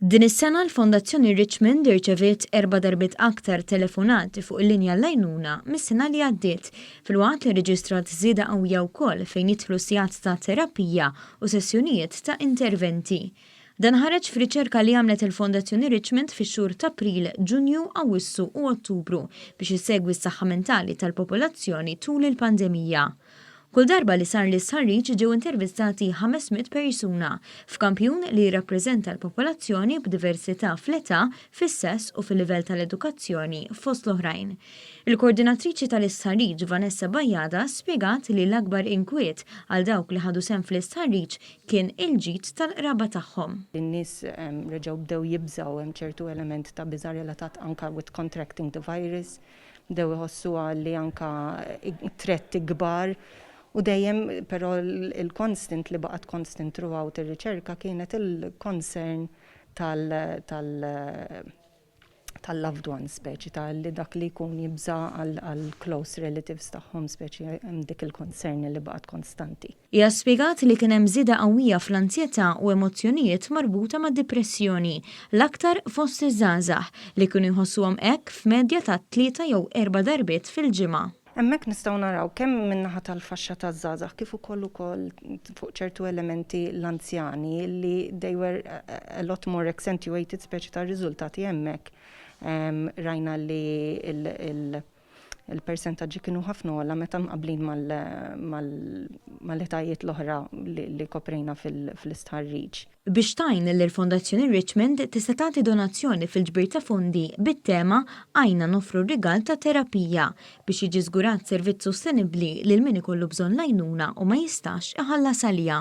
Din is-sena l-Fondazzjoni Richmond irċeviet erba' darbiet aktar telefonati fuq il-linja għall-għajnuna mis-sena li għaddiet, filwaqt li rreġistrat żieda qawwija wkoll fejn jidħlu sigħat ta' terapija u sessjonijiet ta' interventi. Dan ħareġ f'riċerka li għamlet il-Fondazzjoni Richmond fix-xhur t'April, Ġunju, Awwissu u Ottubru biex issegwi s-saħħa mentali tal-popolazzjoni tul il-pandemija. Kull darba li sar l-istħarriġ ġew intervistati 500 persuna, f'kampjun li jirrappreżenta l-popolazzjoni b'diversità fl-età, fis-sess u fil-livell tal-edukazzjoni, fost l-oħrajn. Il-koordinatriċi tal-istħarriġ Vanessa Bajada spjegat li l-akbar inkwiet għal dawk li ħadu sehem fl-istħarriġ kien il-ġid tal-qraba tagħhom. In-nies reġgħu bdew jibżgħu, hemm ċertu element ta' biża' relatat anka with contracting the virus. Bdew iħossuha li anka threat ikbar u dejjem però il-constant li baqgħet constant throughout ir-riċerka kienet il-concern tal tal tal-loved ones, speċi ta' li dak li jkun jibża għal close relatives tagħhom, speċi hemm dik il-concern li baqgħet konstanti. Hija spjegat li kien hemm żieda qawwija fl-ansjetà u emozzjonijiet marbuta mad-dipressjoni, l-aktar fost iż-żgħażagħ, li kienu jħossuhom hekk f'medja ta' tlieta jew erba' darbiet fil-ġimgħa. Hemmhekk nistgħu naraw kemm min-naħa tal-faxxa taż-żgħażagħ kif ukoll ukoll fuq ċertu elementi l-anzjani li they were a lot more accentuated, speċi ta' riżultati hemmhekk rajna li il-persentaġġi kienu ħafna ogħla meta mqablin mal-etajiet l-oħra li koprejna fl-istħarriġ. Biex tgħin lill-Fondazzjoni Richmond tista' tagħti donazzjoni fil-ġbir ta' fondi bit-tema "Għinna noffru rigal ta' terapija" biex jiġi żgurat servizz sostenibbli lil min ikollu bżonn l-għajnuna u ma jistax iħallas għaliha.